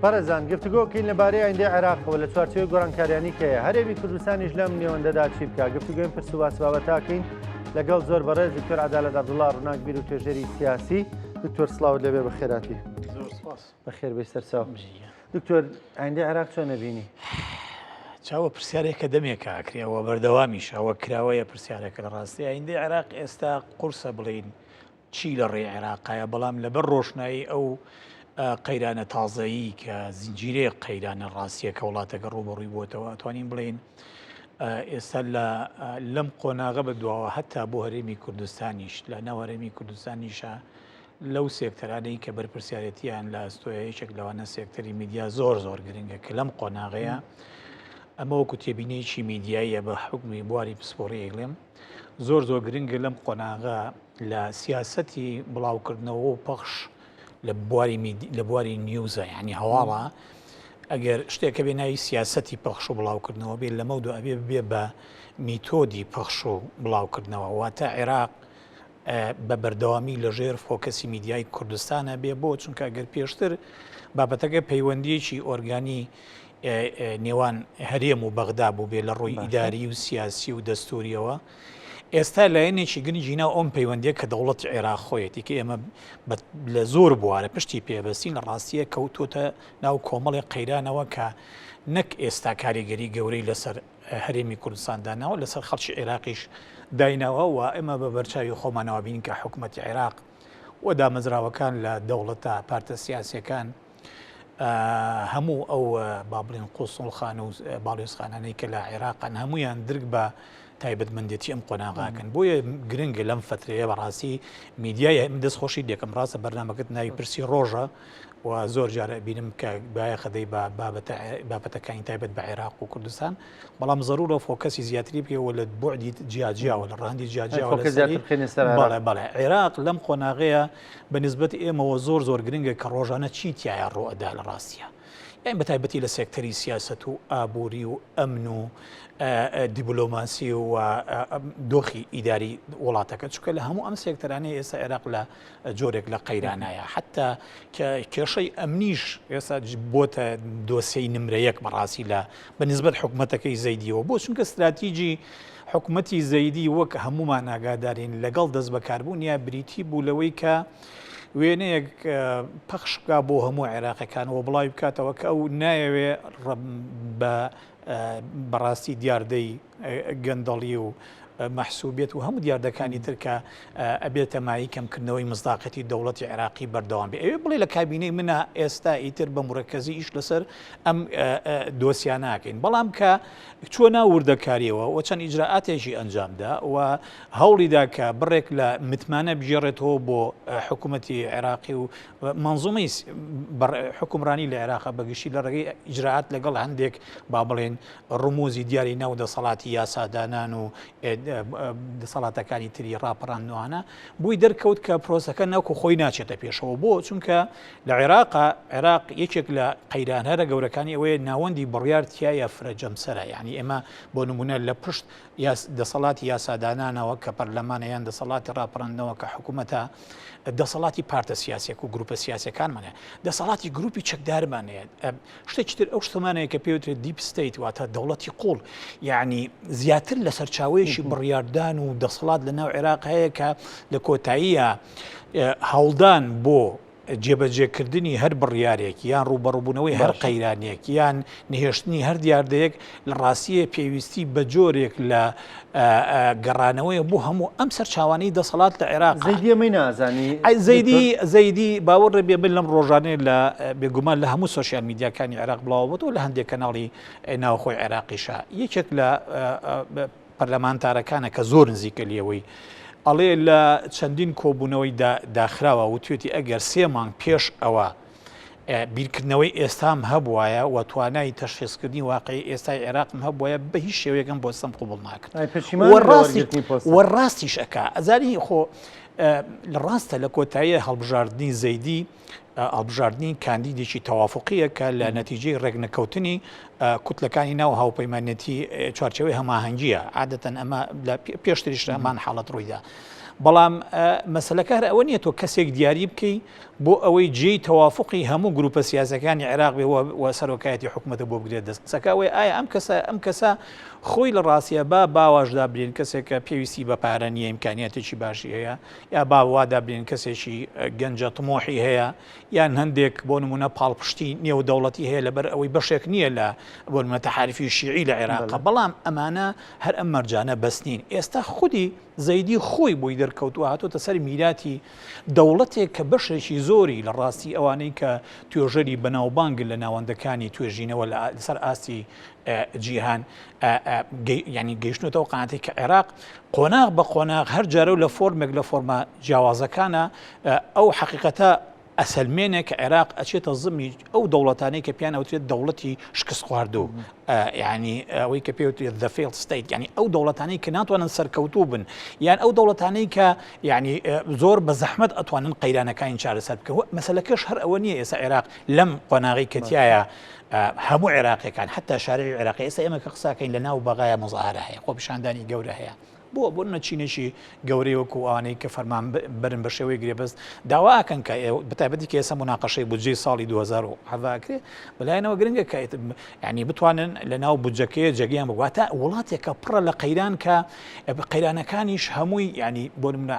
بەڕێزان گفتوگۆکەین لەبارەی ئایندەی عێراقەوە لە چوارچێوەی گۆڕانکاریانی کە هەیە هەرێمی کوردستانیش لەم نێوەندەدا چی بکا گفتوگۆی پرس و باس بابەتاکەین لەگەڵ زۆر بەڕێز دکتۆر عەدالەت عەبدوڵڵا ڕووناکبیر و توێژەری سیاسی دکتۆر سڵاوت لەبێ بەخێراتی زۆر سپاس بەخێر بێی سەرچاو دکتۆر ئایندەی عێراق چۆن نەبینی؟ چاوە پرسیارێکە دەمێکە ئەکرێەوە بەردەوامیش ئەوە کراوەیە پرسیارەکە لە ڕاستی ئایندەی عێراق ئێستا قورسە بڵین چی لە ڕێی عێراقایە بەڵام لەبەر ڕۆشنایی ئەو قەیرانە تازەیی کە زنجیرەیەک قەیرانە ڕاستیە کە وڵاتەکە ڕووبەڕووی بووەتەوە ئەتوانین بڵێین ئێستا لە لەم قۆناغە بە دواوە هەتا بۆ هەرێمی کوردستانیش لە ناو هەرێمی کوردستانیشە لەو سێکتەرانەی کە بەرپرسیارەتیان لە ئەستۆیە یەکێک لەوانە سێکتەری میدیا زۆر زۆر گرنگە کە لەم قۆناغەیە ئەمە وەکو تێبینیی میدیاییە بە حکومی بواری پسپۆڕی ئەیڵێم زۆر زۆر گرنگە لەم قۆناغە لە سیاسەتی بڵاوکردنەوە و پەخش لە بواری لە بواری نیوزە یعنی هەواڵە ئەگەر شتێکە بێ ناوی سیاسەتی پەخش و بڵاوکردنەوە بێ لەمە دو ئەبێ بێ بە میتۆدی پەخش و بڵاوکردنەوە واتە عێراق بە بەردەوامی لەژێر فۆکەسی میدیای کوردستانە بێ بۆ چونکە ئەگەر پێشتر بابەتەکە پەیوەندیەکی ئۆرگانی نێوان هەرێم و بەغدا بوو بێ لە ڕووی ئیداری و سیاسی و دەستوریەوە ئێستا لایەنێکی گرنگی ناو ئەم پەیوەندیە کە دەوڵەتی عێراق خۆیەتی کە ئێمە لە زۆر بوارە پشتی پێبەستین لە ڕاستیە کەوتۆتە ناو کۆمەڵی قەیرانەوە کە نەک ئێستا کاریگەری گەورەی لەسەر هەرێمی کوردستان داناوە لەسەر خەڵکی عێراقیش دایناوە و ئێمە بە بەرچاوی خۆمانەوە بین کە حکوومەتی عێراق و دامەزراوەکان لە دەوڵەتە پارتە سیاسەکان هەموو ئەو با بڵێن قوسڵخانە و باڵیۆزخانانەی کە لە عێراقن هەمویان درک بە تایبەتمەندێتی ئەم قۆناغاکەن بۆیە گرنگە لەم فترەیە بەڕاستی میدیای من دەست خۆشی دێکم ڕاستە بەرنمەکەت ناوی پرسی ڕۆژە و زۆر جارە بینم کە بایەخەدەی بە بابەتەکانی تایبەت بە عێراق و کوردستان بەڵام زەرورە focus ی زیاتری بکەوە لە بوعدی جیاجیاوە لە ڕەهەندی جیاجیاوە بەڵێ بەڵێ عێراق لەم قۆناغەیە بە نیسبەت ئێمەوە زۆر زۆر گرنگە کە ڕۆژانە چی تیایا ڕوو ئەدا لە ڕاستیا یانی بە تایبەتی لە سێکتەری سیاسەت و ئابووری و ئەمن و دیبلۆماسی و دۆخی ئیداری وڵاتەکە چونکە لە هەموو ئەم سێکتەرانەی ئێستا عێراق لە جۆرێک لە قەیرانایە حتا کێشەی ئەمنیش ئێستا بۆتە دۆسیەی نمرە یەک بەڕاستی لە بە نسبەت حکوومەتەکەی زەیدیەوە بۆ چونکە ستراتیجی حکومەتی زەیدی وەک هەموومان ئاگادارین لەگەڵ دەستبەکاربوونیا بریتی بوو لەوەی کە وێنەیەک پەخش بکا بۆ هەموو عێراقیەکان و بڵاوی بکاتەوە کە ئەو نایەوێ بە بەڕاستی دیاردەی گەندەڵی و مەحسوبیەت و هەموو دیاردەکانی تر کە ئەبێتە مایەی کەمکردنەوەی مزداقەتی دەوڵەتی عێراقی بەردەوام بێ ئەوێ بڵێ لە کابینەی منە ئێستا ئیتر بە مورەکەزی ئیش لەسەر ئەم دۆسیاناکەین بەڵام کە چووە ناو وردەکارییەوە و چەند ئیجرائاتێکی ئەنجامدا و هەوڵیدا کە بڕێک لە متمانە بگێڕێتەوە بۆ حکوومەتی عێراقی و مەنزومەی حوکمڕانی لە عێراق بە گشتی لە ڕێگەی ئیجرائات لەگەڵ هەندێک با بڵێن ڕموزی دیاری ناو دەسەڵاتی یاسادانان و دەسەڵاتەکانی تری ڕاپەڕاندنەوانە بۆی دەرکەوت کە پرۆسەکە ناوکو خۆی ناچێتە پێشەوە بۆ چونکە لە عێراقا، عێراق یەکێک لە قەیران هەرە گەورەکانی ئەوەیە ناوەندی بڕیار تیایا فرە جەمسەرە، یانی ئێمە بۆ نموونە لە پشت دەسەڵاتی یاسادانانەوە کە پەرلەمانە یان دەسەڵاتی ڕاپەڕاندنەوە کە حکوومەتە، دەسەڵاتی پارتە سیاسیەک و گروپە سیاسیەکانمان هەیە، دەسەڵاتی گروپی چەکدارمان هەیە، شتێکی تر ئەو شتەمان هەیە کە پێوترێت deep state واتە دەوڵەتی قوڵ، یعنی زیاتر لە سەرچاوەیەکی بڕیاردان و دەسەڵات لە ناو عێراق هەیە کە لە کۆتاییە هەوڵدان بۆ جێبەجێکردنی هەر بڕیارێک یان ڕووبەڕووبوونەوەی هەر قەیرانێک یان نەهێشتنی هەر دیاردەیەک لە ڕاستییە پێویستی بە جۆرێک لە گەڕانەوەیە بۆ هەموو ئەم سەرچاوانەی دەسەڵات لە عێراق. زەیدی ئەمەی نازانی؟ زەیدی زەیدی باوەڕێ بێ من لەم ڕۆژانەیە لە بێگومان لە هەموو سۆشیال میدیاکانی عێراق بڵاوبۆتەوە لە هەندێک کەناڵی ناوخۆی عێراقیشە یەکێک لە پەرلەمانتارەکانە کە زۆر نزیکە لێوەی ئەڵێ لە چەندین کۆبوونەوەی داخراوە وتوێتی ئەگەر سێ مانگ پێش ئەوە بیرکردنەوەی ئێستام هەبوایە و توانای تەشخیصکردنی واقعی ئێستای عێراقم هەبوایە بە هیچ شێوەیەکم پۆستم قبوڵ ناکرد وە ڕاستیش ئەکا ئەزانی خۆ لە ڕاستە لە کۆتایی هەڵبژاردنی زەیدی هەڵبژاردنی کاندیدێکی تەوافقییە کە لە نەتیجەی ڕێکنەکەوتنی کوتلەکانی ناو هاوپەیمانێتی چوارچێوەی هەماهەنگییە، عادەتەن ئەمە لە پێشتریش هەمان حاڵەت ڕوویدا. بەڵام مەسەلەکە هەر ئەوە نییە تۆ کەسێک دیاری بکەی بۆ ئەوەی جێی تەوافقی هەموو گروپە سیاسەکانی عێراق بێ و سەرۆکایەتی حکوومەتە بۆ بگرێت دەست قسەکە ئەوەی ئایا ئەم کەسە ئەم کەسە خۆی لە ڕاستیە با باواش دابنێن کەسێک کە پێویستی بە پارە نییە ئیمکانیاتێکی باشی هەیە یا با وا دابنێن کەسێکی گەنجە تمۆحی هەیە یان هەندێک بۆ نمونە پاڵپشتی نێودەوڵەتی هەیە لەبەر ئەوەی بەشێک نییە لە بۆ نمونە تەحالفی شیعی لە عێراق بەڵام ئەمانە هەر ئەم مەرجانە بەس نین ئێستا خودی زەیدی خۆی بۆی دەرکەوتووە هاتۆتە سەر میراتی دەوڵەتێک کە بەشێکی زۆری لە ڕاستی ئەوانەی کە توێژەری بەناوبانگن لە ناوەندەکانی توێژینەوە لەسەر ئاستی جیهان ینی گەیشتنەوە قاناتی کە عێراق قۆناغ بە قۆناغ هەر جارە و لە فۆرمێک لە فۆرمە جیاوازەکانە ئەو حقیقەتە ئەسەلمێنێ کە عێراق ئەچێتە زمنی ئەو دەوڵەتانەی کە پێیان ئەوترێت دەوڵەتی شکستخواردوو یعنی ئەوەی کە پێوترێت the failed state یعنی ئەو دەوڵەتانەی کە ناتوانن سەرکەوتوو بن یان ئەو دەوڵەتانەی کە یعنی زۆر بە زەحمەت ئەتوانن قەیرانەکانی چارەسەر بکەن مەسەلەکەش هەر ئەوە نییە ئێستا عێراق لەم قۆناغی کە تیایە هەموو عێراقیەکان حتا شارعی عێراقی ئێستا ئێمە کە قساکەین لە ناو بەغایە مزاهرە هەیە خۆپیشاندانی گەورە هەیە بۆ بۆ نمونە چینێکی گەورەی وەکو ئەوانەی کە فەرمانبەرن بە شێوەی گرێبەست داوا ئەکەن کە بەتایبەتی کە ئێستا موناقەشەی بودجەی ساڵی 2017 ئەکرێ بەلایەنەوە گرنگە کە یعنی بتوانن لە ناو بودجەکەی جێگەیان بواتە وڵاتێکە پڕە لە قەیران کە قەیرانەکانیش هەمووی ینی بۆ نمونە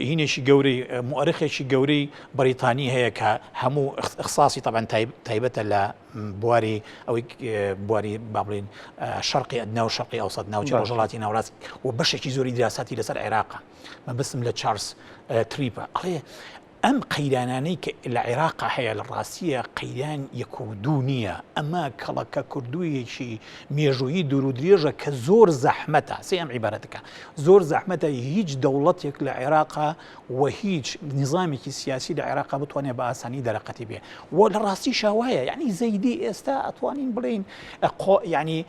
هینێکی گەورەی موئەرخێکی گەورەی بەریتانی هەیە کە هەموو اختصاصی طبعا تایبەتە لە بواری ئەوەی بواری با بڵێین شەرقی ئەدنا و شەرقی ئەوسەت ناوچەی ڕۆژهەڵاتی ناوەڕاست و بەشێکی زۆری دراساتی لەسەر عێراقە مەبەستم لە چارلز تریپە ئەڵێ ئەم قەیرانانەی کە لە عێراق هەیە لە ڕاستیە قەیران یەک و دوو نییە ئەمە کەڵەکە کوردویەکی مێژوویی دوور و درێژە کە زۆر زەحمەتە سێ ئەم عیبارەتەکە زۆر زەحمەتە هیچ دەوڵەتێک لە عێراقا و هیچ نیزامێکی سیاسی لە عێراقا بتوانێت بە ئاسانی دەرەقەتی بێ و لە ڕاستیشا وایە یعنی زەیدی ئێستا ئەتوانین بڵێین ینی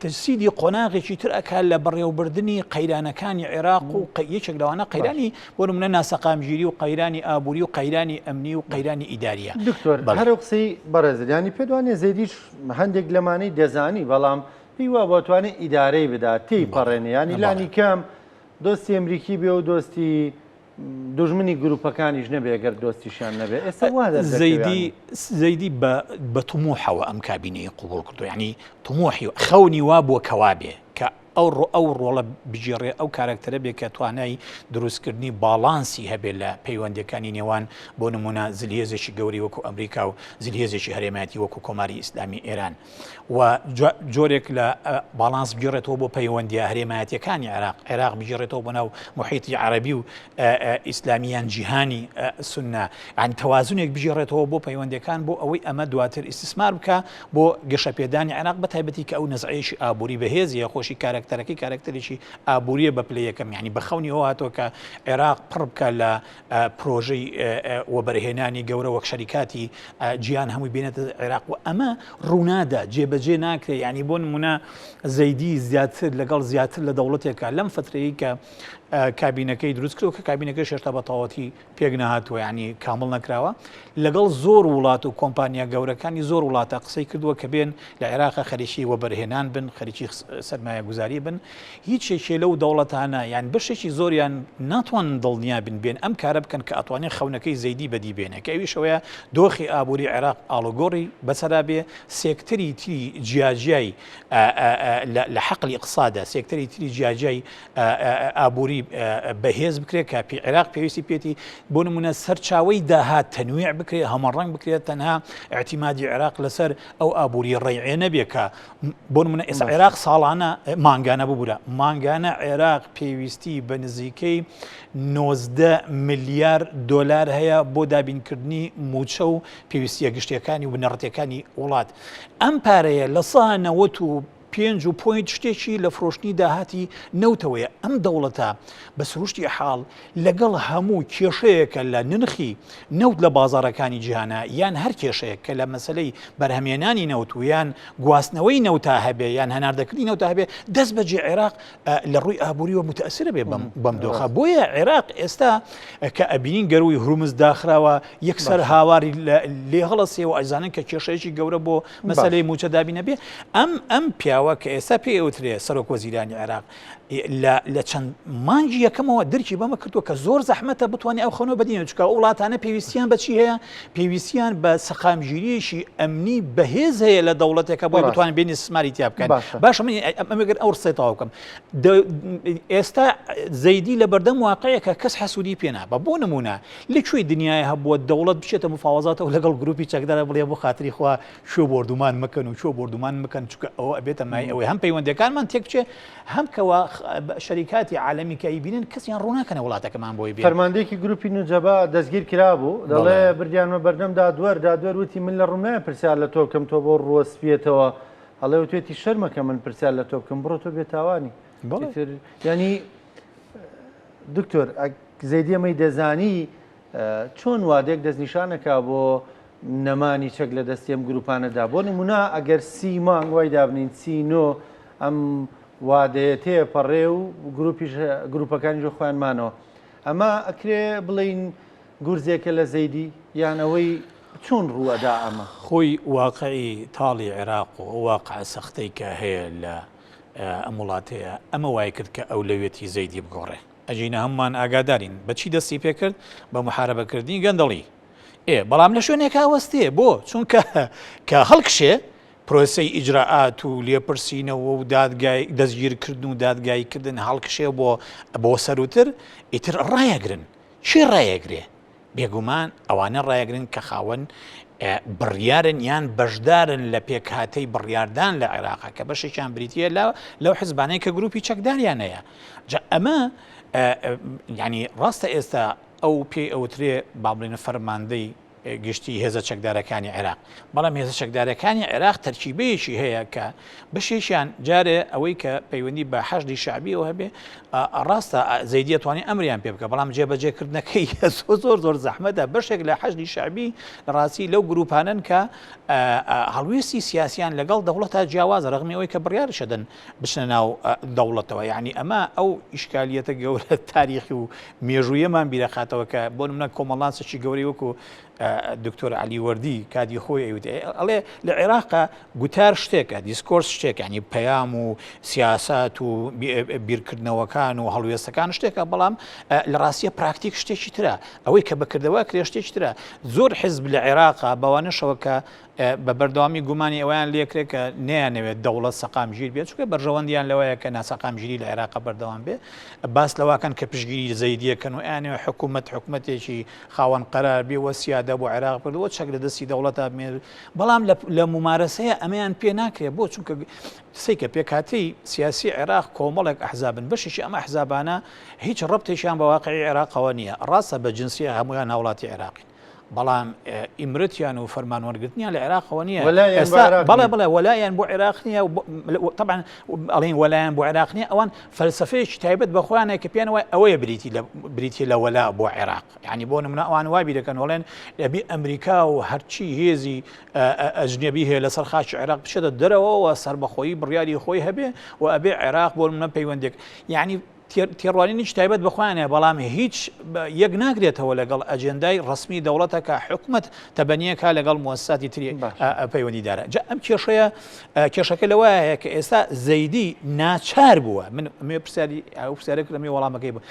تەجسیدی قۆناغێکی تر ئەکا لە بەڕێوەبردنی قەیرانەکانی عێراق و یەکێک لەوانە قەیرانی بۆ نمونە ناسەقامگیری و قەیرانی ئابووری و قەیرانی ئەمنی و قەیرانی ئیداریە. دکتۆر هەر ئەو قسەی بەڕێزت یانی پێت وانیە زەیدیش هەندێک لەمانەی دەزانی بەڵام پێی وابوو ئەتوانێ ئیدارەی بدا تێی پەڕێنێ یانی لانی کەم دۆستی ئەمریکی بێ و دۆستی دوژمنی گروپەکانیش نەبێ گەر دۆستیشیان نەبێ ئێستا وا دەردەکەوێ زەیدی زەیدی بە بە تموحەوە ئەم کابینەی قبوڵ کردو یعنی تموحی خەونی وا بووە کەوا بێ کە ئەو ڕۆ ئەو ڕۆڵە بگێڕێ ئەو کارکتەرە بێ کە توانای دروستکردنی باڵانسی هەبێ لە پەیوەندەکانی نێوان بۆ نمونە زلهێزێکی گەوری وەکو ئەمریکا و زلهێزێکی هەرێمایەتی وەکو کۆماری ئیسلامی ئێران و جۆرێک لە باڵانس بگێڕێتەوە بۆ پەیوەندیە هەرێمایەتیەکانی عێراق، عێراق بگێڕێتەوە بۆ ناو محیطی عەرەبی و ئیسلامی یان جیهانی سوننە، یانی تەوازنێک بگێڕێتەوە بۆ پەیوەندیەکان بۆ ئەوەی ئەمە دواتر ئیستیسمار بکا بۆ گەشەپێدانی عێراق بە تایبەتی کە ئەو نەزعەیەکی ئابووری بەهێزیە خۆشی کارەکتەرەکەی کارەکتەرێکی ئابووریە بە پلەی یەکەم یانی بە خەونی ئەوە هاتووە کە عێراق پڕ بکا لە پرۆژەی وەبەرهێنانی گەورە وەک شەریکاتی جیهان هەمووی بێنێتە عێراق و ئەمە ڕوونادا جێبەجێ ناکرێت ینی بۆ نمونە زەیدی زیاتر لەگەڵ زیاتر لە دەوڵەتێکە لەم فترەیە کە کابینەکەی دروست کرد کە کابینەکە شێشتا بە تەواوەتی پێک نەهاتووە ینی کامل نەکراوە لەگەڵ زۆر وڵات و کۆمپانیا گەورەکانی زۆر وڵاتە قسەی کردووە کە بێن لە عێراق خەریکی وەبەرهێنان بن خەریکی سەرمایەگوزاری بن هیچ یەکێ لەو دەوڵەتانە یان بەشێکی زۆریان ناتوانن دڵنیا بن بێن ئەم کارە بکەن کە ئەتوانێ خەونەکەی زەیدی بەدی بێنێ کە ئەویش ئەوەیە دۆخی ئابووری عێراق ئاڵوگۆڕی بەسەرا بێ سێکتەری تری جیاجیای لە حەقلی ئیقتسادا سێکتەری تری جیاجیای ئابووری بەهێز بکرێت کە پێ عێراق پێویستی پێێتی بۆ نمونە سەرچاوەی داهات تەنویع بکرێت هەمەڕەنگ بکرێت تەنها اعتیمادی عێراق لەسەر ئەو ئابووری ڕێعێ نەبێ کە بۆ نمونە ئێستا عێراق ساڵانە مانگانە ببورە مانگانە عێراق پێویستی بە نزیکەی 90 ملیار دۆلار هەیە بۆ دابینکردنی موچە و پێویستیە گشتیەکانی و بنەڕەتەکانی وڵات ئەم پارەیە لە سا نەوەت و پێنج و point شتێکی لە فرۆشتنی داهاتی نەوتەوەیە ئەم دەوڵەتە بە سروشتی حاڵ لەگەڵ هەموو کێشەیەکە لە نرخی نەوت لە بازاڕەکانی جیهانا یان هەر کێشەیەک کە لە مەسەلەی بەرهەمێنانی نەوت و یان گواستنەوەی نەوتا هەبێ یان هەناردەکردنی نەوتا هەبێ دەست بەجێ عێراق لە ڕووی ئابووریەوە متەسرە بێ بەم دۆخە بۆیە عێراق ئێستا کە ئەبینین گەروی هورمز داخراوە یەکسەر هاواری لێ هەڵەسێ و ئەزانن کە کێشەیەکی گەورە بۆ مەسەلەی موچە دابینە بێ ئەم ئەم پیاوە کە ئێستا پێ ئەوترێ سەرۆک وەزیرانی عێراق. لە چەند مانگی یەکەمەوە درکی بەمە کردووە کە زۆر زەحمەتە بتوانێت ئەو خەونە بەدینە چکە ئەو وڵاتانە پێویستیان بە چی هەیە؟ پێویستیان بە سەقامگیرییەکی ئەمنی بەهێز هەیە لە دەوڵەتێکە بۆی بتوانن بێنی سماری تیا بکەن. باشە من ئەمەگەر ئەو ڕستەی تەواو بکەم. ئێستا زەیدی لە بەردەم واقعێکە کەس حەسوودی پێ نابا. بۆ نموونە لە کوێی دنیای هەبووە دەوڵەت بچێتە مفاوەزاتەوە لەگەڵ گروپی چەکدارە بڵێ بۆ خاتری خوا کوێ بۆردومان مەکەن و کوێ بۆردومان مەکەن چونکە ئەوە ئەبێتە مای ئەوەی هەم پەیوەندیەکانمان تێک بچێ هەم کەوا شەریکاتی عالەمی کە ئەیبینن کەسیان ڕوو ناکەنە وڵاتەکەمان بۆی بێن. فەرماندەیەکی گروپی نوجەبا دەستگیر کرابوو، دەڵێ بردیانمە بەردەم دادوەر، دادوەر وتی من لە ڕووم نایە پرسیار لە تۆ بکەم تۆ بۆ ڕووە سپییەتەوە، ئەڵێ وتوێتی شەرمە کە من پرسیار لە تۆ بکەم، بڕۆ تۆ بێتاوانی. ئیتر یانی دکتۆر زەیدی ئەمەی دەزانی چۆن وادەیەک دەستنیشان ئەکا بۆ نەمانی چەک لە دەستی ئەم گروپانەدا؟ بۆ نمونە ئەگەر سی مانگ وای دابنین سی نۆ ئەم وادەیە تێپەڕێ و گروپیش گروپەکانیش خۆیان مانەوە ئەمە ئەکرێ بڵین گورزێکە لە زەیدی یان ئەوەی چۆن ڕووەدا ئەمە؟ خۆی واقعی تاڵی عێراق و ئەو واقعە سەختەی کە هەیە لە ئەم وڵاتەیە ئەمە وای کرد کە ئەولەویەتی زەیدی بگۆڕێ. ئەگینا هەموومان ئاگادارین بە چی دەستی پێکرد؟ بە موحارەبەکردنی گەندەڵی. ئێ بەڵام لە شوێنێکا وەستێ، بۆ؟ چونکە کە هەڵکشێ پرۆسەی ئیجرائات و لێپرسینەوە و دادگای دەستگیرکردن و دادگاییکردن هەڵکشێ بۆ بۆ سەروتر، ئیتر ڕایەگرن. کێ ڕایەگرێ؟ بێگومان ئەوانە ڕایەگرن کە خاوەن بڕیارن یان بەشدارن لە پێکهاتەی بڕیاردان لە عێراق کە بەشێکیان بریتە لە لەو حزبانەی کە گروپی چەکداریان هەیە جا ئەمە ینی ڕاستە ئێستا ئەو پێی ئەوترێ با بڵێن فەرماندەی گشتی هێزە چەکدارەکانی عێراق بەڵام هێزە چەکدارەکانی عێراق تەرکیبەیەکی هەیە کە بەشێکیان جارێ ئەوەی کە پەیوەندی بە حەشدی شەعبیەوە هەبێ ڕاستە زەیدی ئەتوانێ ئەمریان پێ بکە بەڵام جێبەجێکردنەکەی زۆر زۆر زۆر زەحمەتە بەشێک لە حەشدی شەعبی لە ڕاستی لەو گروپانەن کە هەڵوێستی سیاسیان لەگەڵ دەوڵەتە جیاوازە ڕغمی ئەوەی کە بڕیارشەدەن بچنە ناو دەوڵەتەوە یعنی ئەمە ئەو ئیشکالیەتە گەورە تاریخی و مێژوویەمان بیرەخاتەوە کە بۆ نمونە کۆمەڵناسێکی گەورەی وەکو دکتۆر عەلی وەردی کاتی خۆی ئەیوت ئەڵێ لە عێراقا گوتار شتێکە discourse شتێک ینی پەیام و سیاسات و بیرکردنەوەکان و هەڵوێستەکان شتێکە بەڵام لە ڕاستیە پراکتیک شتێکی ترە ئەوەی کە بەکردەوە کرێ شتێکی ترە زۆر حزب لە عێراقا بەوانەشەوە کە بە بەردەوامی گومانی ئەوەیان لێکرێت کە نەیانەوێت دەوڵەت سەقامگیر بێت، چونکە بەرژەوەندیان لەوەیە کە ناسەقامگیری لە عێراق بەردەوام بێت، باس لەوەکەن کە پشتگیری زەیدیەکەن و ئەیانەوێت حکوومەت حکومەتێکی خاوەن قەرار بێ و سیادە بۆ عێراق بکرێت و چەک لە دەستی دەوڵەتا بمێنێت، بەڵام لە مومارەسەیە ئەمەیان پێ ناکرێت، بۆ؟ چونکە سەیکە پێکهاتەی سیاسی عێراق کۆمەڵێک ئەحزابن، بەشێکی ئەم ئەحزابانە هیچ ڕەبتێکیان بە واقعی عێراقەوە نییە، ڕاستە بە جنسیە هەموویان هاوڵاتی عێراقین. بەڵام ئیمرەتیان و فەرمان وەرگرتنیان لە عێراقەوە نییە ئێستا بەڵێ بڵێ وەلایەن بۆ عێراق نییە طبعا ئەڵین وەلایەن بۆ عێراق نییە ئەوان فەلسفەیەکی تایبەت بە خۆیانە کە پێیان وای ئەوەیە بریتی لە بریتی لە وەلا بۆ عێراق یعنی بۆ نمونە ئەوان وابی دەکەن وڵێن ئەبی ئەمریکا و هەرچی هێزی ئەجنبی هەیە لەسەر خاکی عێراق بچێتە دەرەوە و سەربەخۆیی بڕیاری خۆی هەبێ و ئەبێ عێراق بۆ منە پەیوەندێک یعنی تێڕوانینێکی تایبەت بە خۆیان هەیە، بەڵام هیچ یەک ناگرێتەوە لەگەڵ ئەجێندای ڕەسمی دەوڵەتە کە حکومەت تەبەنیەکە لەگەڵ موسساتی تری پەیوەندیدارە. جا ئەم کێشەیە کێشەکە لەوایە کە ئێستا زەیدی ناچار بووە من ئەمێ پرسیاری ئەو پرسیارە کردم وەڵامەکەی بوو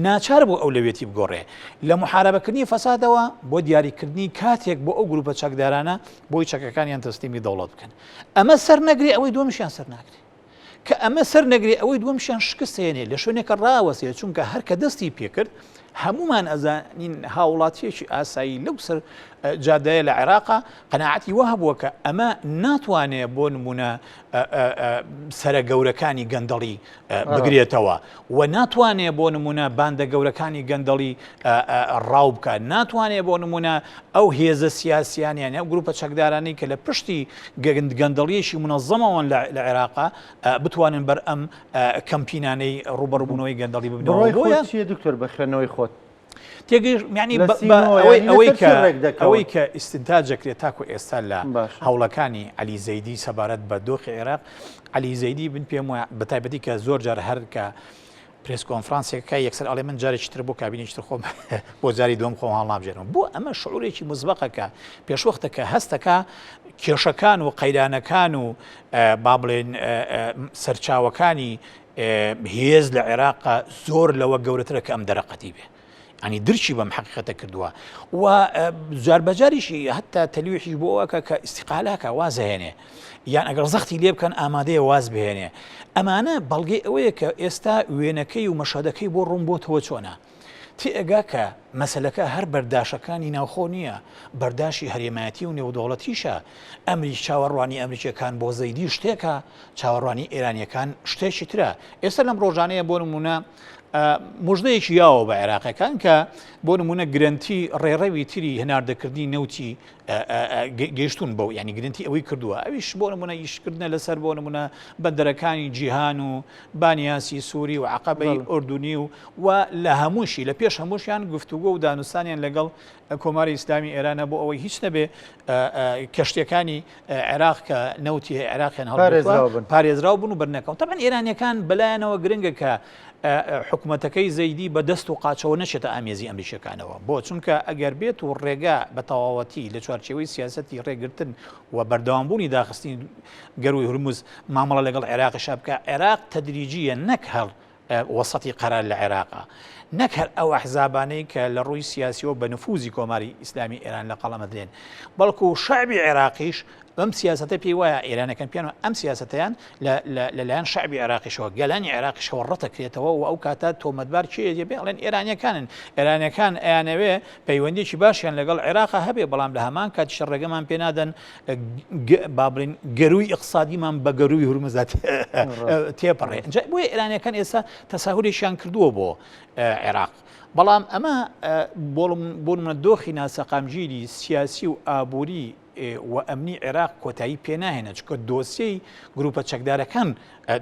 ناچار بوو ئەولەویەتی بگۆڕێ لە محاربەکردنی فەسادەوە بۆ دیاریکردنی کاتێک بۆ ئەو گروپە چەکدارانە بۆی چەکەکانیان تەسلیمی دەوڵەت بکەن ئەمە سەر نەگرێ ئەوەی دووەمیشیان سەر ناگرێ. کە ئەمە سەر نەگرێ ئەوەی دووەمشیان شکست هێنێ لە شوێنێکە ڕاوەسێ چونکە هەر کە دەستی پێکرد هەمومان ئەزانین هاوڵاتیەکی ئاسایی لەو سەر جادەیە لە عێراقا قەناعەتی وا هەبووە کە ئەمە ناتوانێ بۆ نمونە سەرە گەورەکانی گەندەڵی بگرێتەوە و ناتوانێ بۆ نمونە باندە گەورەکانی گەندەڵی ڕاو بکات ناتوانێ بۆ نمونە ئەو هێزە سیاسیانیان ئەو گروپە چەکدارانەی کە لە پشتی گەندەڵیەکی منەزەمەوەن لە عێراقا بتوانن بەر ئەم کەمپینانەی ڕوبەڕبوونەوەی گەندەڵی ببنەوە. بۆیە چیە دکتۆر بە خوێندنەوەی خۆت؟ تێگەیش یعنی ئەوەی کە ئەوەی کە ئیستنتاج دەکرێت تاکو ئێستا لە هەوڵەکانی عەلی زەیدی سەبارەت بە دۆخی عێراق عەلی زەیدی بن پێم وایە بە تایبەتی کە زۆر جار هەر کە پرێس کۆنفرانسێکەکە یەکسەر ئەڵێ من جارێکی تر بۆ کابینێکی تر خۆم بۆ جاری دووەم خۆم هەڵنابژێرم بۆ ئەمە شعورێکی مزبەقە کە پێشوەختە کە هەستەکە کێشەکان و قەیرانەکان و با بڵێن سەرچاوەکانی هێز لە عێراقا زۆر لەوە گەورەترە کە ئەم دەرەقەتی بێ. ینی درکی بەم حقیقەتە کردووە و جاربەجاریشی هەتا تەلویحیش بۆ ئەوەکە کە ئیسیقالاکە وازهێنێ یان ئەگەر زەختی لێ بکەن ئامادەیە واز بهێنێ ئەمانە بەڵگەی ئەوەیە کە ئێستا وێنەکەی و مەشهدەکەی بۆ ڕوون بۆتەوە چۆنە تێئەگا کە مەسەلەکە هەر بەرداشەکانی ناوخۆ نییە، بەرداشی هەرێمایەتی و نێودەوڵەتیشە. ئەمریک چاوەڕوانی ئەمریکییەکان بۆ زەیدی شتێکە، چاوەڕوانی ئێرانییەکان شتێکی ترە. ئێستا لەم ڕۆژانەیە بۆ نموونە مژدەیەکی یاوە بە عێراقیەکان کە بۆ نموونە گرەنتی ڕێڕەوی تری هەناردەکردنی نەوتی گەیشتون بەو ینی گرنتی ئەوەی کردووە ئەویش بۆ نمونە ئیشکردنە لەسەر بۆ نمونە بەندەرەکانی جیهان و بانیاسی سووری و عقبەی ئۆردونی و و لە هەمووشی لە پێش هەمووشیان گفتوگۆ و دانوستانیان لەگەڵ کۆماری ئیسلامی ئێرانە بۆ ئەوەی هیچ نەبێ کەشتیەکانی عێراق کە نەوتی عێراقیان هەڵپارێزراو بن پارێزراو بن و بەرنەکەون تەبعەن ئێرانیەکان بەلایەنەوە گرنگە کە حکوومەتەکەی زەیدی بە دەست و قاچەوە نەچێتە ئامێزی ئەمریکیەکانەوە بۆ چونکە ئەگەر بێت و ڕێگا بە تەواوەتی لە چوارچێوەی سیاسەتی ڕێگرتن و بەردەوامبوونی داخستنی گەروی هورمز مامەڵە لەگەڵ عێراقیشا بکە عێراق تەدریجیە نەک هەڵ وەسەتی قەرار لە عێراقا نەک هەر ئەو ئەحزابانەی کە لە ڕووی سیاسیەوە بە نفوزی کۆماری ئیسلامی ئێران لە قەڵەم ئەدرێن بەڵکو شەعبی عێراقیش بەم سیاسەتە پێی وایە ئێرانەکان پیان ئەم سیاسەتەیان لەلایەن شەعبی عێراقیشەوە گەلانی عێراقیشەوە ڕەتەکرێتەوە و ئەو کاتە تۆمەتبار کێ بێ ئەڵێن ئێرانیەکانن ئێرانەکان ئەیانەوێ پەیوەندیکی باشیان لەگەڵ عێراقا هەبێ بەڵام لە هەمان کاتیش ڕێگەمان پێنادەن با بڵێن گەروی ئیقتسادیمان بە گەروی هورمزدا تێپەڕێ ئینجا بۆیە ئێرانیەکان ئێستا تەساهولێکیان کردووە بۆ عێراق بەڵام ئەمە بۆ منە دۆخی ناسەقامگیری سیاسی و ئابووری و ئەمنی عێراق کۆتایی پێ ناهێنێت چونکە دۆسیەی گروپە چەکدارەکان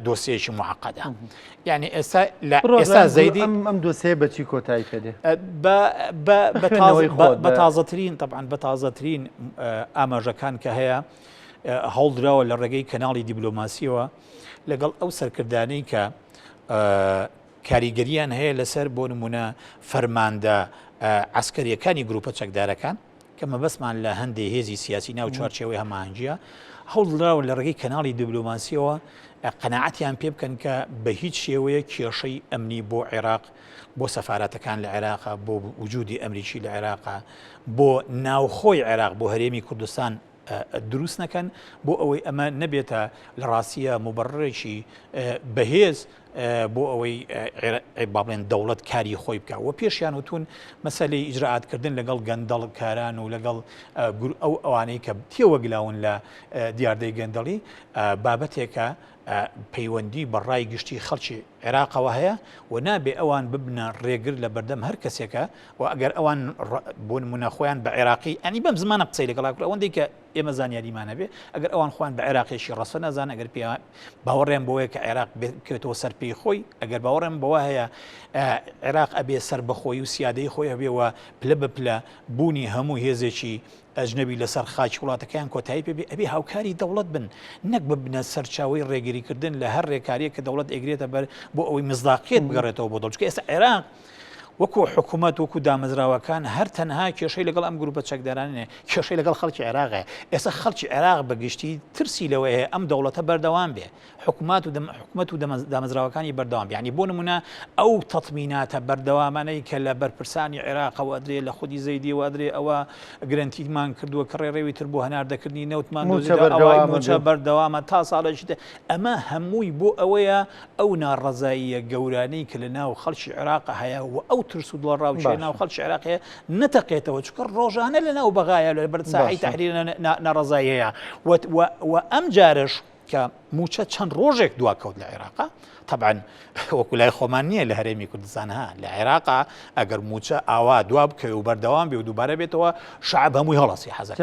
دۆسیەکی معقدە یعنی ئێستا لە ئێستا زەیدی ئەم دۆسیە بەچی کۆتایی پێدێ بە تازەترین طبعا بە تازەترین ئاماژەکان کە هەیە هەوڵدراوە لە ڕێگەی کەناڵی دیبلۆماسیەوە لەگەڵ ئەو سەرکردانەی کە کاریگەریان هەیە لەسەر بۆ نمونە فەرماندە عسکەریەکانی گروپە چەکدارەکان کە مەبەستمان لە هەندێ هێزی سیاسی ناو چوارچێوەی هەماهەنگییە، هەوڵدراوە لە ڕێگەی کەناڵی دیبلۆماسییەوە قەناعەتیان پێ بکەن کە بە هیچ شێوەیەک کێشەی ئەمنی بۆ عێراق، بۆ سەفارەتەکان لە عێراق، بۆ وجودی ئەمریکی لە عێراق، بۆ ناوخۆی عێراق، بۆ هەرێمی کوردستان دروست نەکەن، بۆ ئەوەی ئەمە نەبێتە لە ڕاستییا موبەڕڕێکی بەهێز بۆ ئەوەی با بڵێن دەوڵەت کاری خۆی بکە و پێشیان وتون مەسەلەی ئیجرائات کردن لەگەڵ گەندەڵ کاران و لەگەڵ ئەو ئەوانەی کە تێوەگلاون لە دیاردەی گەندەڵی بابەتێکە پەیوەندی بە ڕای گشتی خەڵکی عێراقەوە هەیە و نابێ ئەوان ببنە ڕێگر لە بەردەم هەر کەسێکە و ئەگەر ئەوان بۆ نمونە خۆیان بە عێراقی ئەنی بەم زمانە قسەی لەگەڵا کرد ئەوەندەی کە ئێمە زانیاریمان هەبێ ئەگەر ئەوان خۆیان بە عێراقێکی ڕەسەن نەزان ئەگەر پێ باوەڕیان بەوەیە کە عێراق بکەوێتەوە سەر پێی خۆی ئەگەر باوەڕیان بەوە هەیە عێراق ئەبێ سەر بەخۆی و سیادەی خۆی هەبێ و پلە بە پلە بوونی هەموو هێزێکی ئەجنەبی لەسەر خاکی وڵاتەکەیان کۆتایی پێ بێ ئەبێ هاوکاری دەوڵەت بن نەک ببنە سەرچاوەی ڕێگریکردن لە هەر ڕێکاریە کە دەوڵەت ئەگرێتە بەر بۆ ئەوەی مزداقیت بگەڕێتەوە بۆ دەوڵەت چونکە ئێستا عێراق وەکو حکومەت وەکو دامەزراوەکان هەر تەنها کێشەی لەگەڵ ئەم گروپە چەکدارانە نیە، کێشەی لەگەڵ خەڵکی عێراق هەیە. ئێستا خەڵکی عێراق بە گشتی ترسی لەوە هەیە ئەم دەوڵەتە بەردەوام بێ، حکومات و حکومەت و دامەزراوەکانی بەردەوام بێ. یانی بۆ نمونە ئەو تەتمیناتە بەردەوامانەی کە لە بەرپرسانی عێراقەوە ئەدرێ، لە خودی زەیدیەوە ئەدرێ، ئەوە گرەنتیمان کردووە کە ڕێڕەوی تر بۆ هەناردەکردنی نەوتمان دۆزیتەوە، ئەوە مووچە بەردەوامە تا ساڵێکی تر. ئەمە هەمووی بۆ ئەوەیە ئەو ناڕەزاییە گەورانەی کە لە ناو خەڵکی عێراق هەیە و ئەو ترس و دڵەڕاوکێ ناو خەڵکی عێراق هەیە نەتەقێتەوە، چونکە ڕۆژانە لە ناو بەغایە لە بەر ساحەی تەحریر ناڕەزایی هەیە و ئەم جارەش کە مووچە چەند ڕۆژێک دواکەوت لە عێراقا تەبعەن وەکو لای خۆمان نییە لە هەرێمی کوردستان ها لە عێراقا ئەگەر مووچە ئاوا دوا بکەوێ و بەردەوام بێ و دووبارە بێتەوە شعب هەمووی هەڵەسی حەزەکە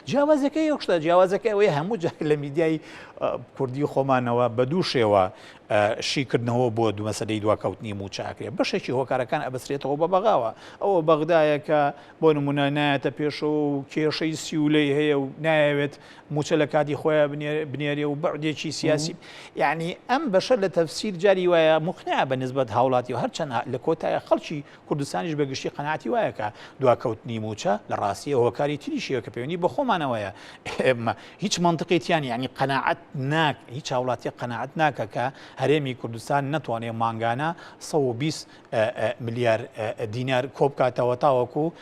جیاوازەکە یەک شتە، جیاوازەکە ئەوەیە هەموو جار لە میدیای کوردی خۆمانەوە بە دوو شێوە شیکردنەوە بۆ دوو مەسەلەی دواکەوتنی مووچە ئەکرێ. بەشێکی هۆکارەکان ئەبەسرێتەوە بە بەغاوە. ئەوە بەغدایە کە بۆ نموونە نایەتە پێشەوە و کێشەی سیولەی هەیە و نایەوێت مووچە لە کاتی خۆیا بنێرێ و بەعدێکی سیاسی. یەعنی ئەم بەشە لە تەفسیر جاری وایە موقنعە بە نسبەت هاوڵاتی و هەرچەند لە کۆتایە خەڵکی کوردستانیش بە گشتی قەناعەتی وایە کە دواکەوتنی مووچە لە ڕاستییە هۆکاری تریش هەیە کە پەیوەندی بە خۆمانەوەیە. ئێمە هیچ مەنتقی تیا نییە، یانی قەناعەت ناک هیچ هاوڵاتییەک قەناعەت ناکا کە هەرێمی کوردستان نەتوانێ مانگانە 120 ملیار دینار کۆبکاتەوە تاوەکو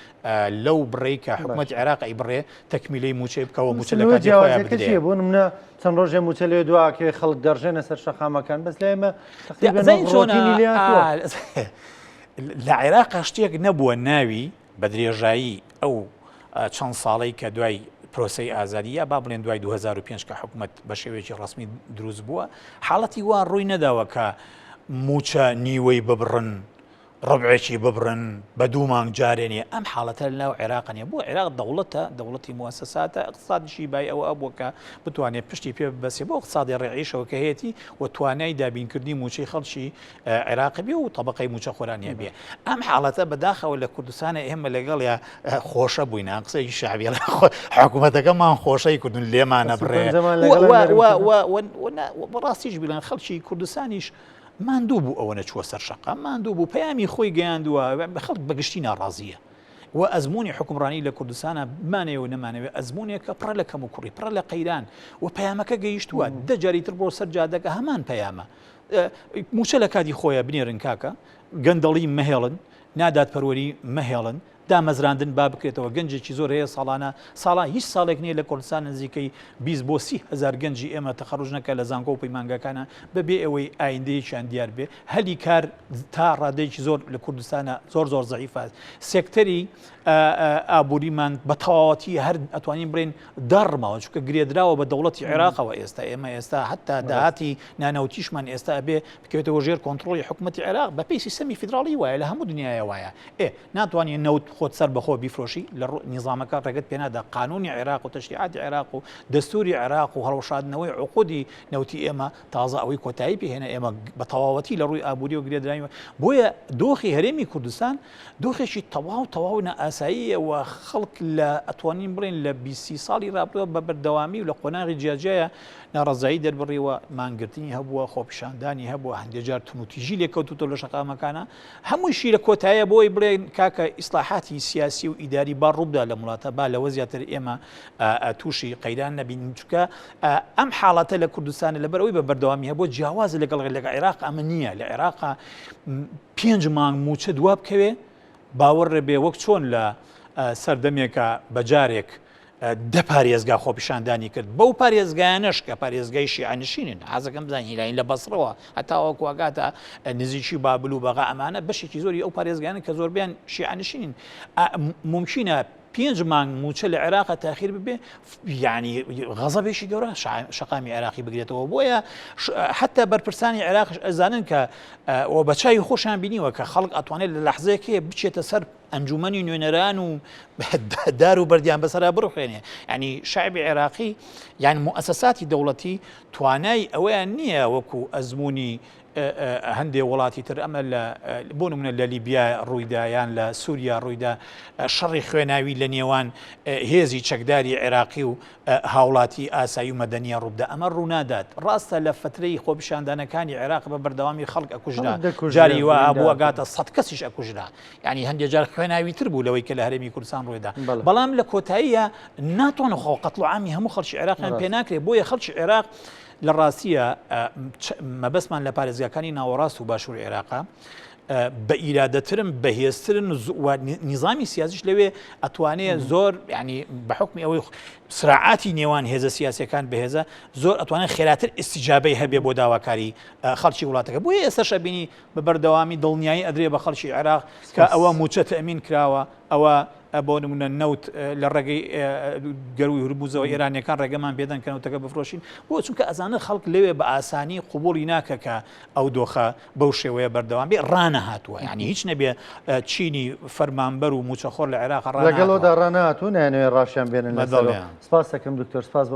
لەو بڕەی کە حکومەتی عێراق ئەیبڕێ تەکمیلەی مووچەی بکەوە مووچە لە کاتی خۆیان بدرێ. بۆ نمونە چەند ڕۆژێ مووچە لێ دواکەوێ خەڵک دەڕژێنە سەر شەقامەکان بەس لای ئێمە تەقریبەن ڕۆتینی لێ هاتووە. لە عێراق شتێک نەبووە ناوی بە درێژایی ئەو چەند ساڵەی کە دوای پرۆسەی ئازادی یا با بڵێن دوای 2005 کە حکومەت بە شێوەیەکی ڕەسمی دروست بووە حاڵەتی وا ڕووی نەداوە کە مووچە نیوەی ببڕن ڕبعێکی ببڕن بە دوو مانگ جارێ نیە ئەم حاڵەتە لە ناو عێراق نیە بۆ عێراق دەوڵەتە دەوڵەتی موسەساتە اقتصادیشی بای ئەوە ئەبووە کە بتوانێت پشتی پێ ببەسێ بۆ اقتصادی ڕێعیشەوە کە هەیەتی و توانای دابینکردنی مووچەی خەڵکی عێراق بێ و تەبقەی مووچەخۆران هەبێ ئەم حاڵەتە بەداخەوە لە کوردستانە ئێمە لەگەڵیا خۆشە بووینە قسەیەکی شعبی حکوومەتەکەمان خۆشەی کردن لێمانە بڕێ بەڕاستیش بڵێن خەڵکی کوردستانیش ماندوو بوو ئەوەنە چووە سەر شەقام ماندوو بوو پەیامی خۆی گەیاندووە خەڵک بەگشتی ناڕازیە و ئەزمموی حکومڕانی لە کوردستانە بمانەوێ و نەمانەوێ ئەزمونێکە پڕە لە کەم و کوڕی پڕە لە قەیران و پەیامەکە گەیشتووە دە جاری تر بۆ سەر جادەکە هەمان پەیامە موچە لە کاتی خۆیە بنێرن کاکە گەندەڵی مەهێڵن نادادپەروەری مەهێڵن دامەزراندن با بکرێتەوە گەنجێکی زۆر هەیە ساڵانە ساڵان هیچ ساڵێک نییە لە کوردستان نزیکەی 20 بۆ 30 هەزار گەنجی ئێمە تەخەڕوج نەکە لە زانکۆ و پەیمانگاکانە بەبێ ئەوەی ئایندەیەکیان دیار بێ هەلی کار تا ڕادەیەکی زۆر لە کوردستانە زۆر زۆر زەعیفە سێکتەری ئابووریمان بە تەواوەتی هەر ئەتوانین بڵێن داڕماوە چونکە گرێدراوە بە دەوڵەتی عێراقەوە ئێستا ئێمە ئێستا حتا داهاتی نانەوتیشمان ئێستا ئەبێ بکەوێتەوە ژێر کۆنترۆڵی حکوومەتی عێراق بەپێی سیستەمی فیدراڵی وایە لە هەموو دنیاە وایە ئێ ناتوانانی نەوت خۆت سەر بەخۆ بیفرۆشی لە نیزامەکە ڕێگەت پێنادا قانونی عێراق و تەشریعاتی عێراق و دەستوری عێراق و هەڵوەشاندنەوەی عقودی نەوتی ئێمە تازە ئەوەی کۆتایی پێهێنا ئێمە بە تەواوەتی لە ڕووی ئابووری و گرێدراوی بۆیە دۆخی هەرێمی کوردستان دۆخێکی تەواو تەواو نائاساییە و خەڵک لە ئەتوانین بڵێن لە 20 ساڵی رابردووە بە بەردەوامی و لە قۆناغی جیاجیایە ناڕەزایی دەربڕیوە مانگرتنی هەبووە خۆپیشاندانی هەبووە هەندێک جار توندوتیژی لێکەوتوتەوە لە شەقامەکانە هەموویشی لە کۆتایە بۆی بڵێن کاکە ئیسلاحاتی سیاسی و ئیداری با ڕووبدا لەم وڵاتە با لەوە زیاتر ئێمە تووشی قەیران نەبین چونکە ئەم حاڵەتە لە کوردستانە لەبەر ئەوەی بە بەردەوامی هەبووە جیاوازە لەگەڵ لەگە عێراق ئەمە نییە لە عێراق پێنج مانگ مووچە دوا بکەوێ باوەڕ بێ وەک چۆن لە سەردەمێکە بە جارێک دە پارێزگا خۆپیشاندانی کرد بەو پارێزگایانەش کە پارێزگای شیعەنشینن حەزەکەم بزانین هیلاین لە بەسڕەوە هەتاوەکو ئەگاتە نزیکی بابل و بەغا ئەمانە بەشێکی زۆری ئەو پارێزگایانە کە زۆربیان شیعەنشینن ممکنە پێنج مانگ مووچە لە عێراق تاخیر ببێ یعنی غەزەبێکی گەورە شەقامی عێراقی بگرێتەوە بۆیە حتا بەرپرسانی عێراقش ئەزانن کە و بە چاوی خۆشیان بینیوە کە خەڵک ئەتوانێت لە لەحزەیەک بچێتە سەر ئەنجومەنی نوێنەران و دار و بەردیان بەسەرا بڕوخێنێ ینی شعبی عێراقی یان موئەسەساتی دەوڵەتی توانای ئەوەیان نییە وەکو ئەزمموی هەندێ وڵاتی تر ئەمە لە بۆ نمونە لە لیبیا ڕوویدا یان لە سووریا ڕوویدا شەڕی خوێناوی لە نێوان هێزی چەکداری عێراقی و هاوڵاتی ئاسایی و مەدەنیە ڕووبدا ئەمە ڕوونادات ڕاستە لە فترەی خۆپیشاندانەکانی عێراق بە بەردەوامی خەڵک ئەکوژرا جاری وا هەبوو ئەگاتە سەد کەسیش ئەکوژرا یعنی هەندێک جار خوێناوی تر بوو لەوەی کە لە هەرێمی کوردستان ڕوویدا بەڵام لە کۆتاییە ناتوانن خۆ قەتڵ و عامی هەموو خەڵکی عێراقیان پێ ناکرێت بۆیە خەڵکی عێراق لە ڕاستیە مەبەستمان لە پارێزگاکانی ناوەڕاست و باشوور عێراقا بە ئیرادەترن بەهێزترن و نیزامی سیاسیش لەوێ ئەتوانێ زۆر ینی بە حکمی ئەوەی سراعاتی نێوان هێزە سیاسەکان بەهێزە زۆر ئەتوانێت خێراتر ئیسیجابەی هەبێ بۆ داواکاری خەڵکی وڵاتەکە بۆیە ئێستاش ئەبینی بە بەردەوامی دڵنیایی ئەدرێ بە خەڵکی عێراق کە ئەوە مووچە تەئمین کراوە ئەوە بۆ نمونە نەوت لە ڕێگەی گەروی هورموزەوە ئێرانیەکان ڕێگەمان پێدەن کە نەوتەکە بفرۆشین بۆ چونکە ئەزانن خەڵک لەوێ بە ئاسانی قوبوڵی ناکە کە ئەو دۆخە بەو شێوەیە بەردەوام بێ ڕانەهاتووە یعنی هیچ نەبێ چینی فەرمانبەر و موچەخۆر لە عێراق ڕانەهاتووە لەگەڵەوەدا ڕانەهاتوو نایانەوێ ڕاشیان بێنن لەسەرەوە. سپاس دەکەم دکتۆر سپاس بۆ.